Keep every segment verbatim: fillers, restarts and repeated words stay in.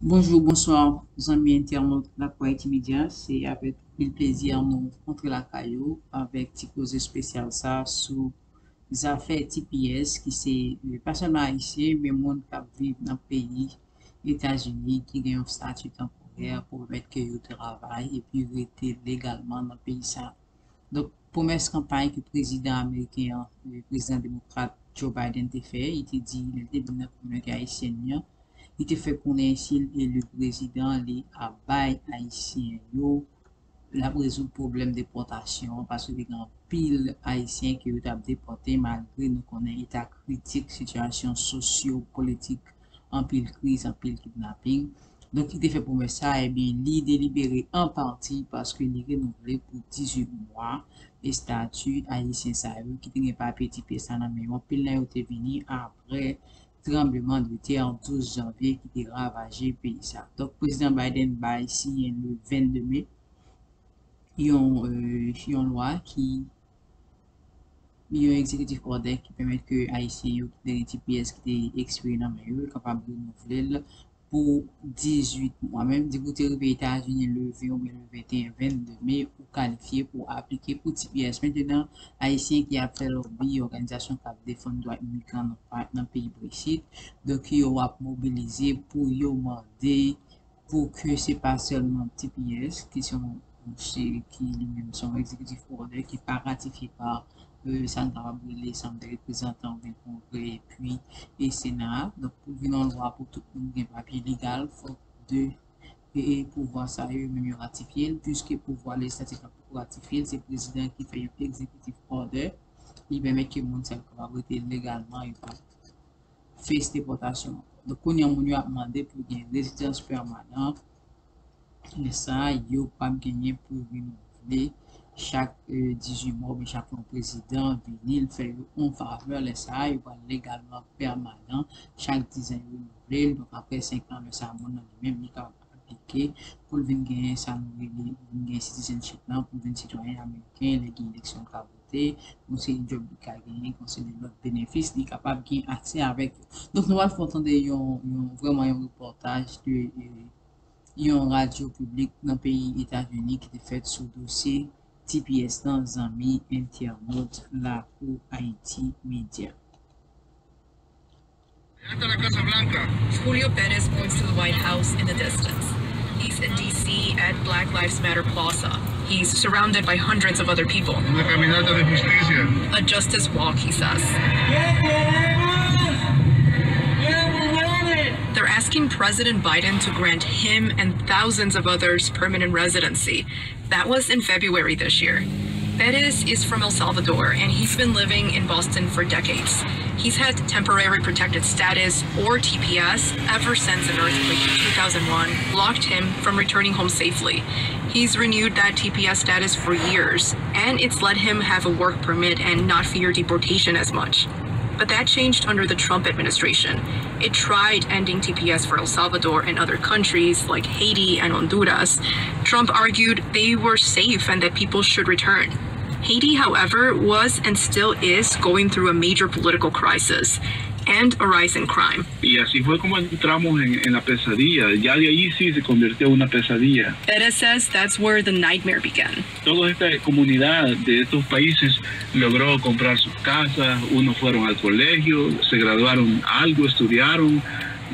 Bonjou, bonswa, zanmi entènot Lakou Ayiti Medya. Se avèk anpil plezi nou antre lakay ou avèk ti koze espesyal sa sou zafè T P S ki se, eh, pa sèlman Ayisyen, men moun k ap viv nan peyi Etazini ki gen yon estati tanporè pou pèmèt ke yo travay epi rete legalman nan peyi sa. Donk, pwomès kanpay ke prezidan ameriken an, eh, prezidan demokrat Joe Biden te fè, li te di, lè l te vin nan kominote ayisyèn li an, li te fè konnen si l eli prezidan, li ap bay Ayisyen yo, l ap rezoud pwoblèm depòtasyon an, paske te gen anpil Ayisyen ke yo t ap depòte, malgre nou konnen eta kritik sitiyasyon sosyo-politik, anpil kriz, anpil kidnaping. Donk, li te fè pwomès sa, ebyen, li delibere an pati paske li renouvle pou dizuit mwa estati ayisyen sa yo ki te gen papye T P S la nan men yo. Anpil nan yo te vini apre tranblemanntè douz janvye ki te ravaje peyi sa. Donk, prezidan Biden bay siyen le vennde me yon, eh, yon lwa ki, yon executive order ki pèmèt ke Ayisyen yo ki te gen T P S ki te ekspire nan men yo, yo kapab renouvle l pou dizuit mwa. Menm depi w te rive Etazini le ven oubyen le venteyen, vennde me, ou kalifye pou aplike pou T P S. Mentenan, Ayisyen ki ap fè lòbi òganizasyon k ap defann dwa imigran nan pa, nan peyi Brexit, donk yo ap mobilize pou yo mande pou ke se pa sèlman T P S, ki se yon, se, ki li menm se yon executive order ki pa ratifye pa, eh, sa n kapab rele Chanm dè Reprezantan oubyen Kongrè epi, eh, Sena a. Donk, pou vin yon lwa pou tout moun gen papye legal, fòk de, eh, eh, pouvwa sa yo menm yo ratifye l, piske pouvwa lejislatif la poko ratifye l, se prezidan ki fè yon executive order, li pèmèt ke moun sa yo kapab rete legalman, yo pa fes depòtasyon ankò. Donk, kounye a, moun yo ap mande pou gen rezidans pèmanan. Lè sa a, yo p ap genyen pou renouvle chak, eh, dizuit mwa, oubyen chak fwa yon prezidan vini, l fè yo yon favè. Lè sa a, yo pral legalman pèmanan. Chak diz an, yo renouvle l. Donk, apre senk an, lè sa a, moun nan li menm, li kapab aplike pou l vin genyen sa nou rele, vin gen citizenship lan, pou l vin sitwayen ameriken, lè gen eleksyon, l ka vote, yon seri djòb li ka genyen, yon seri lòt benefis li kapab gen aksè avèk yo. Donk, nou pral fè w tande yon, yon, vrèman yon repòtaj de, eh, yon radyo piblik nan peyi Etazini ki te fèt sou dosye T P S lan, zanmi entènot Lakou Ayiti Medya. Hasta la Casa Blanca. Julio Perez points to the White House in the distance. He's in D C at Black Lives Matter Plaza. He's surrounded by hundreds of other people. Una caminata de justicia. A justice walk, he says. They're asking President Biden to grant him and thousands of others permanent residency. That was in February this year. Perez is from El Salvador, and he's been living in Boston for decades. He's had temporary protected status, or T P S, ever since an earthquake in two thousand one blocked him from returning home safely. He's renewed that T P S status for years, and it's let him have a work permit and not fear deportation as much. But that changed under the Trump administration. It tried ending T P S for El Salvador and other countries like Haiti and Honduras. Trump argued they were safe and that people should return. Haiti, however, was and still is going through a major political crisis and a rise in crime. Y así fue como entramos en, en la pesadilla. Ya de ahí sí se convirtió en una pesadilla. Perez says that's where the nightmare began. Toda esta comunidad de estos países logró comprar sus casas, unos fueron al colegio, se graduaron algo, estudiaron,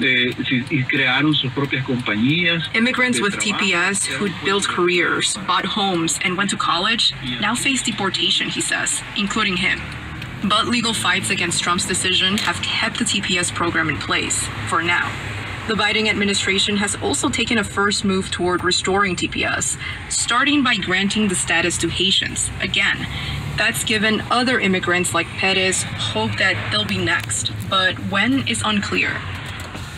eh, si- y crearon sus propias compañías. Immigrants with T P S who'd built careers, bought homes, and went to college now face deportation, he says, including him. But legal fights against Trump's decision have kept the T P S program in place, for now. The Biden administration has also taken a first move toward restoring T P S, starting by granting the status to Haitians again. That's given other immigrants like Perez hope that they'll be next, but when is unclear.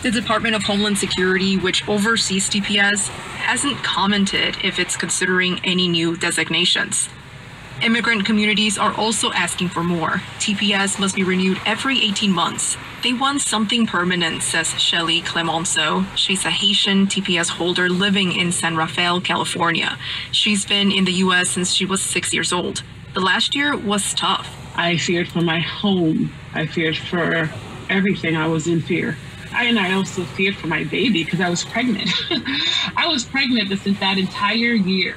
The Department of Homeland Security, which oversees T P S, hasn't commented if it's considering any new designations. Immigrant communities are also asking for more. T P S must be renewed every eighteen months. They want something permanent, says Shelly Clemenceau. She's a Haitian T P S holder living in San Rafael, California. She's been in the U S since she was six years old. The last year was tough. I feared for my home. I feared for everything. I was in fear. I and I also feared for my baby because I was pregnant. I was pregnant this that entire year.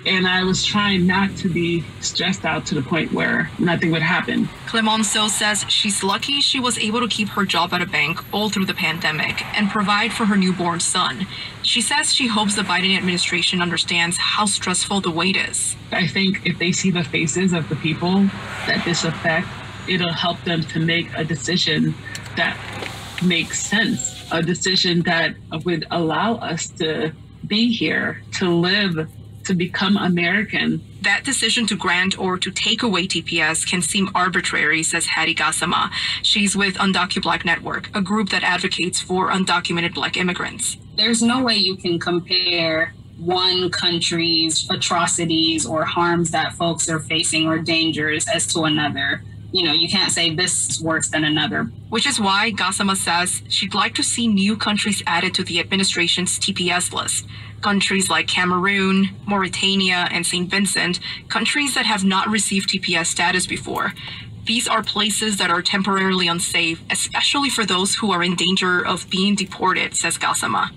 And I was trying not to be stressed out to the point where nothing would happen. Clemenceau says she's lucky she was able to keep her job at a bank all through the pandemic and provide for her newborn son. She says she hopes the Biden administration understands how stressful the wait is. I think if they see the faces of the people that this affects, it'll help them to make a decision that makes sense, a decision that would allow us to be here, to live, to become American. That decision to grant or to take away T P S can seem arbitrary, says Hadi Gassama. She's with Undocumented Black Network, a group that advocates for undocumented Black immigrants. There's no way you can compare one country's atrocities or harms that folks are facing or dangers as to another. You know, you can't say this is worse than another. Which is why Gassama says she'd like to see new countries added to the administration's T P S list. Countries like Cameroon, Mauritania, and Saint Vincent, countries that have not received T P S status before. These are places that are temporarily unsafe, especially for those who are in danger of being deported, says Gassama.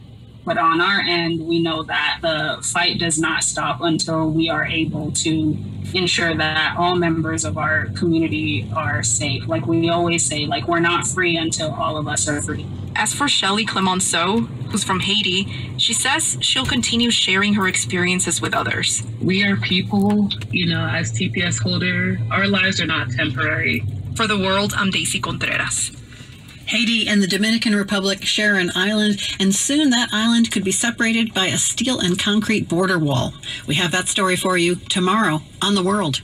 But on our end, we know that the fight does not stop until we are able to ensure that all members of our community are safe. Like we always say, like, we're not free until all of us are free. As for Shelly Clemenceau, who's from Haiti, she says she'll continue sharing her experiences with others. We are people, you know, as T P S holder, our lives are not temporary. For the world, I'm Daisy Contreras. Haiti and the Dominican Republic share an island, and soon that island could be separated by a steel and concrete border wall. We have that story for you tomorrow on The World.